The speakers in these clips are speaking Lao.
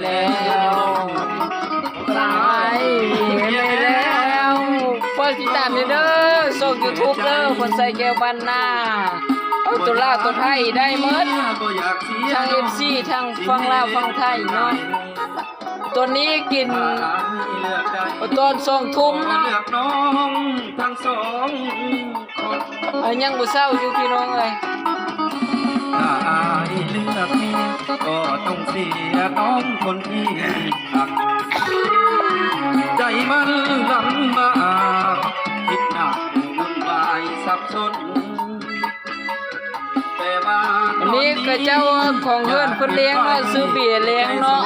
ແລ້ວ ໄປແລ້ວ ຝາກຕິດຕາມແດ່ເດີ ຊ່ອງຢູທູບເດີ ພອນໄຊ ແກ້ວບ້ານນາ. ເອົາຕົວລາວຕົວໄທໄດ້ໝົດ ທັງເອັຟຊີ ທັງຝັ່ງລາວຝັ່ງໄທເນາະ. ຕອນນີ້ກິນ ຕອນສອງທຸ່ມເນາະ ເອີ ຍັງບໍ່ເຊົາຢູ່ພີ່ນ້ອງເອີຍ. ຖ້າອ້າຍເລືອກເມຍ ກໍຕ້ອງເສຍນ້ອງຄົນທີ່ຮັກ ໃຈມັນລຳບາກ ຄິດໜັກວຸ່ນວາຍສັບສົນ. ອັນນີ້ເຂົາເຈົ້າຂອງເຮືອນເພິ່ນລ້ຽງເນາະ ຊື້ເບຍລ້ຽງເນາະ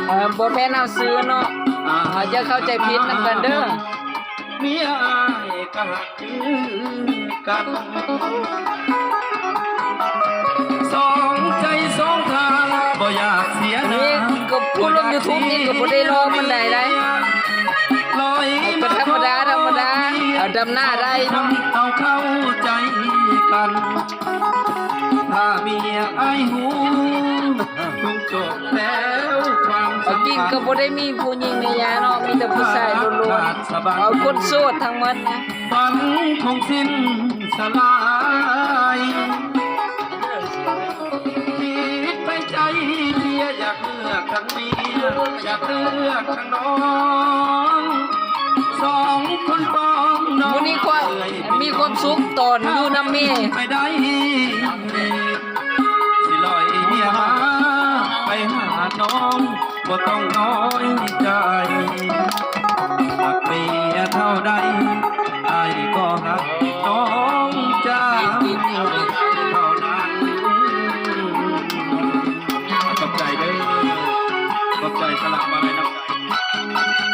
ເອີ ບໍ່ແມ່ນເຮົາຊື້ເນາະ ເຮົາຢ່າເຂົ້າໃຈຜິດນຳກັນເດີ. ເມຍອ້າຍກໍຮັກຄືກັນ ສອງໃຈສອງທາງ ບໍ່ຢາກເສຍໜ້າ ນີ້ກໍຜູ້ລົງຢູທູບນີ້ກໍບໍ່ໄດ້ຫຼໍ່ປານໃດໄດ໋ ກໍທຳມະດາ ທຳມະດາ ເອົາດຳໜ້າໄດ້ເນາະ. ເຮົາເຂົ້າໃຈກັນ ຖ້າເມຍອ້າຍຮູ້ ຄົງຈົບແລ້ວຄວາມສຳພັນ ເອົາຈິງກໍບໍ່ໄດ້ມີຜູ້ຍິງໃນຍາເນາະ ມີແຕ່ຜູ້ຊາຍລ້ວນໆ ເອົາຄົນໂສດທັງໝົດນະ ມັນຄົງສິ້ນສະຫຼາຍ ຜິດໄປໃຈເມຍ ຢາກເລືອກທັງເມຍ ຢາກເລືອກທັງນ້ອງ ສອງຄົນປອງນ້ອງ ມື້ນີ້ຂ້ອຍມີຄວາມສຸກຕອນຢູ່ນຳເມຍ ໄປໄດ້ ຊິລອຍເມຍມາ ໄປຫານ້ອງ ບໍ່ຕ້ອງນ້ອຍໃຈ ຮັກເມຍເທົ່າໃດ ອ້າຍກໍຮັກນ້ອງເຈົ້າເທົ່ານັ້ນ. ຂອບໃຈເດີ ຂອບໃຈສະຫຼາມາໄລນຳໃຈ.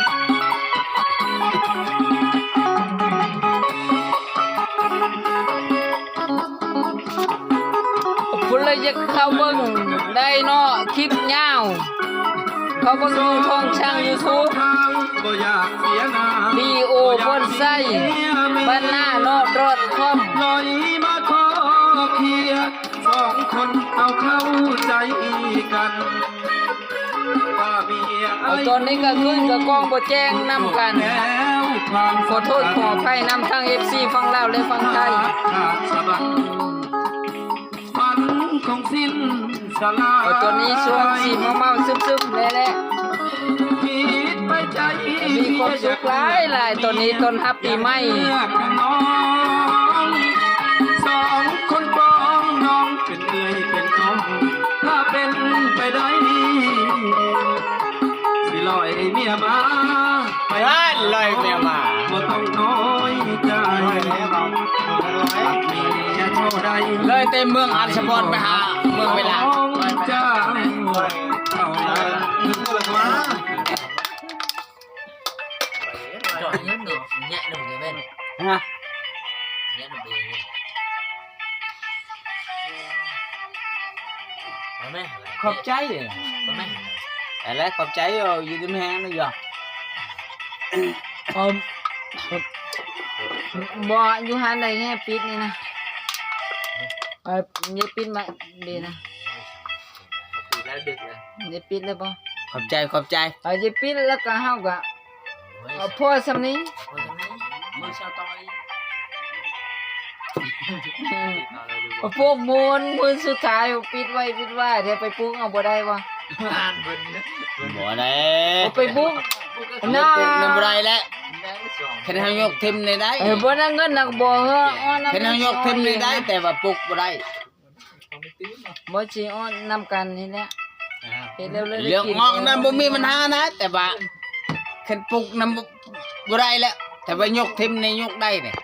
ຜູ້ໃດຢາກເຂົ້າເບິ່ງໄດ້ເນາະ ຄລິບຍາວ ເຂົ້າເບິ່ງຢູ່ຊ່ອງທາງຢູທູບ ບີໂອ ພອນໄຊ ບ້ານນາເນາະ ດອດຄອມ. ສອງຄົນເຮົາເຂົ້າໃຈກັນ ຕອນນີ້ກາງຄືນກະກ້ອງບໍ່ແຈ້ງນຳກັນ ຂໍໂທດຂໍອະໄພນຳທັງເອັຟຊີຝັ່ງລາວ ແລະ ຝັ່ງໄທ. ຕອນນີ້ຊ່ວງຊິເມົາໆຊຶມໆແດ່ແຫຼະ ມີຄວາມສຸກຫຼາຍໆ ຕອນນີ້ຕ້ອນຮັບປີໃໝ່. ເປັນເອື້ອຍເປັນນ້ອງ ຖ້າເປັນໄປໄດ້ ຊິລອຍເມຍມາ ໄປ ເອີ ລອຍເມຍມາ ບໍ່ຕ້ອງນ້ອຍໃຈ ເມຍເທົ່າໃດ ເລີຍແຕ່ເມືອງອັດສະບອນໄປຫາເມືອງເວລາ ເຈົ້າເທົ່ານັ້ນ. ຈອດເງິນນີ້ແຍະນຳເລີຍແມ່ນ ຮະ ແຍະນຳເລີຍ ເອົາແມ່ ຂອບໃຈ ເອົາແມ່ ແລ້ວຂອບໃຈ ຢູ່ດີມີແຮງເນາະ. ເອີ ບໍ່ ຢູ່ຫັ້ນໄດ້ແຮງປິດນີ້ນະ ເອີ ຢ່າປິດມາເດນະ ຢ່າປິດແລ້ວບໍ່ ຂອບໃຈ ຂອບໃຈ ເອີ ຢ່າປິດແລ້ວກໍເຮົາກໍ ເອົາພໍສ່ຳນີ້ ມື້ຊາວຕອຍ ພວກມູນ ມື້ສຸດທ້າຍ ປິດໄວ້ປິດວ່າ ແທ້ໄປປຸກເອົາບໍ່ໄດ້ບໍ່ ບໍ່ໄດ້ ເອົາໄປປຸກ ປຸກນຳບໍ່ໄດ້ແຫຼະ ຄັນເຮົາຍົກຖິ້ມນີ້ໄດ້ ເອີ ບໍ່ນະ ເງິນນະບໍ່ ເອີ ຄັນເຮົາຍົກຖິ້ມນີ້ໄດ້ ແຕ່ວ່າປຸກບໍ່ໄດ້. ບໍ່ຊິເອົານຳກັນນີ້ແຫຼະ ເຮັດແລ້ວເລີຍ ເລື່ອງງອກນະບໍ່ມີບັນຫານະ ແຕ່ວ່າຄັນປຸກນຳບໍ່ໄດ້ແຫຼະ ແຕ່ວ່າຍົກຖິ້ມນີ້ຍົກໄດ້ເດ.